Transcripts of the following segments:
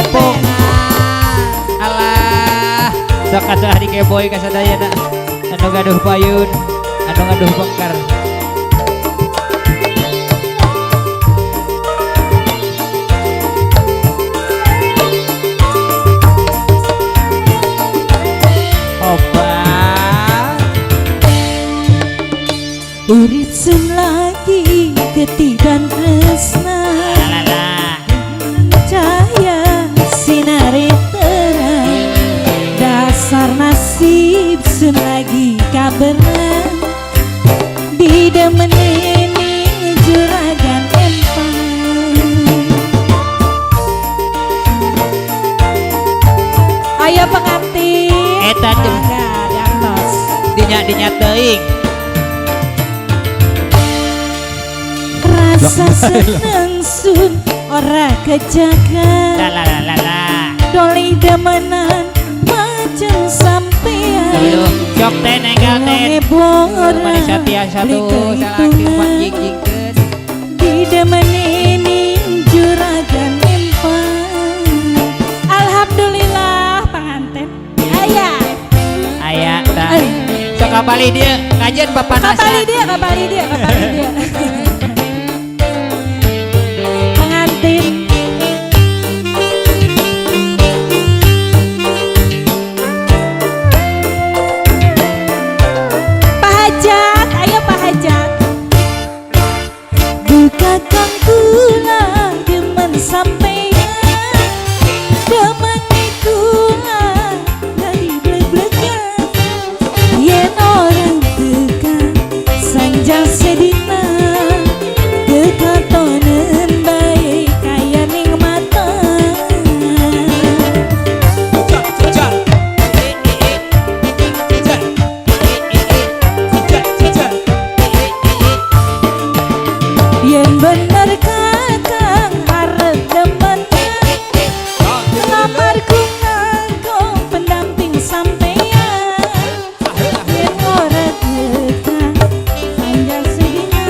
Ipong. Alah, sok atuh ari keboy ka sadayana. Anu gaduh payun, anu gaduh bengkar. Obat. Urip sun lagi ketiban tresna. Cahaya sinare terang. Dasar nasib sun lagi kaberan. Di demenini juragan empang. Ayo pengantin. Eta jeung dinya teuing. Rasa seneng sun ora kejaga. La la la la. Doli demenan macem sampean. Sok teh nenggal teh. Manis Satya satu salaki empat jing-jingkeun. Di demenini juragan empang. Alhamdulillah pengantin. Aya. Aya tah. Sok kapali dia kajian papanasan. Kapali dia, kapali dia, kapali dia. Pengantin. Pak Hajat, ayo Pak Hajat. Duka kang kula demen sampeyan. Demen kula dadi bleg-blegan. Yen orang teka sanjang sedina. Kekatonen bae kaya ning mata. Yen bener kakang arep demen. Lamarku nganggo pendamping sampeyan. Yen ora teka sanjang sedina.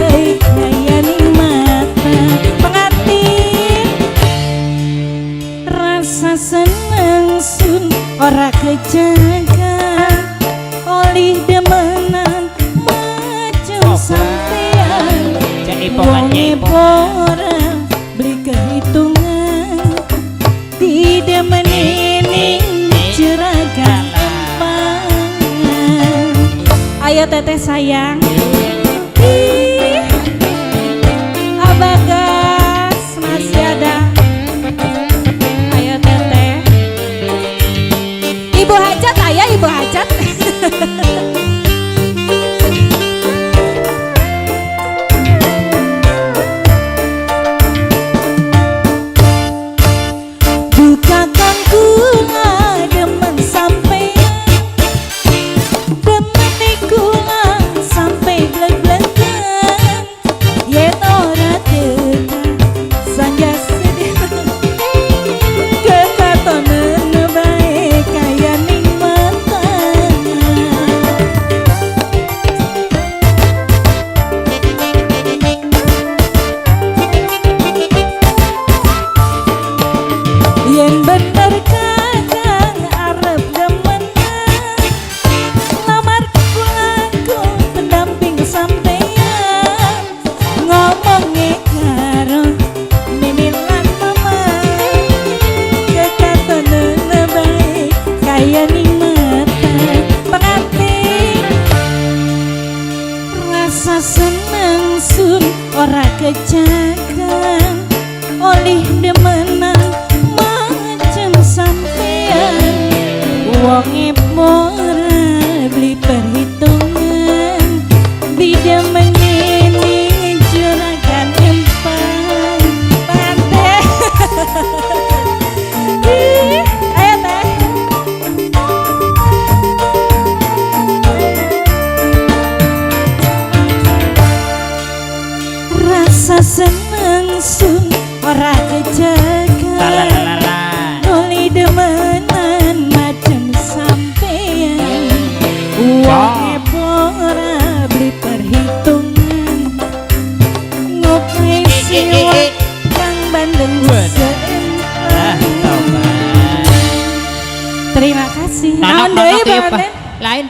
Baik kaya ning mata. Pengantin. Rasa seneng sun ora kejaga. Olih demenan macem sampean. Cek ipongan, Wonge cek ipongan. ora beli kehitungan. Di demenini juragan empang. Ayo teteh sayang. Ih, Abagas masih ada. Ayo teteh. Ibu Hajat, ayah Ibu Hajat. Dukakan kula demen sampeyan. Demen kula sampeyan.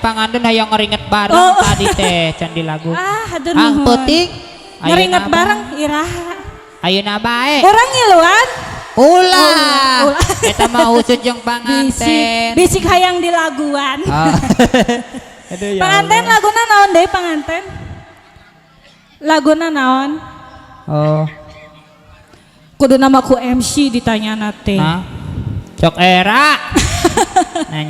Panganten hayang ngeringet bareng Oh. tadi teh can dilagu. Ah, hatur Ah, nuhun. peuting. Ngeringet Ayeuna bareng iraha. Ayeuna bae. Urang ngiluan. Ulah. Ulah. Eta mah khusus jeung Bisik, panganten. bisik hayang dilaguan. Ah. Aduh, ya Panganten Allah. laguna naon deui panganten? Laguna naon? Oh. Kudu nama ku MC ditanya teh. Nah. Cok era. Nanya.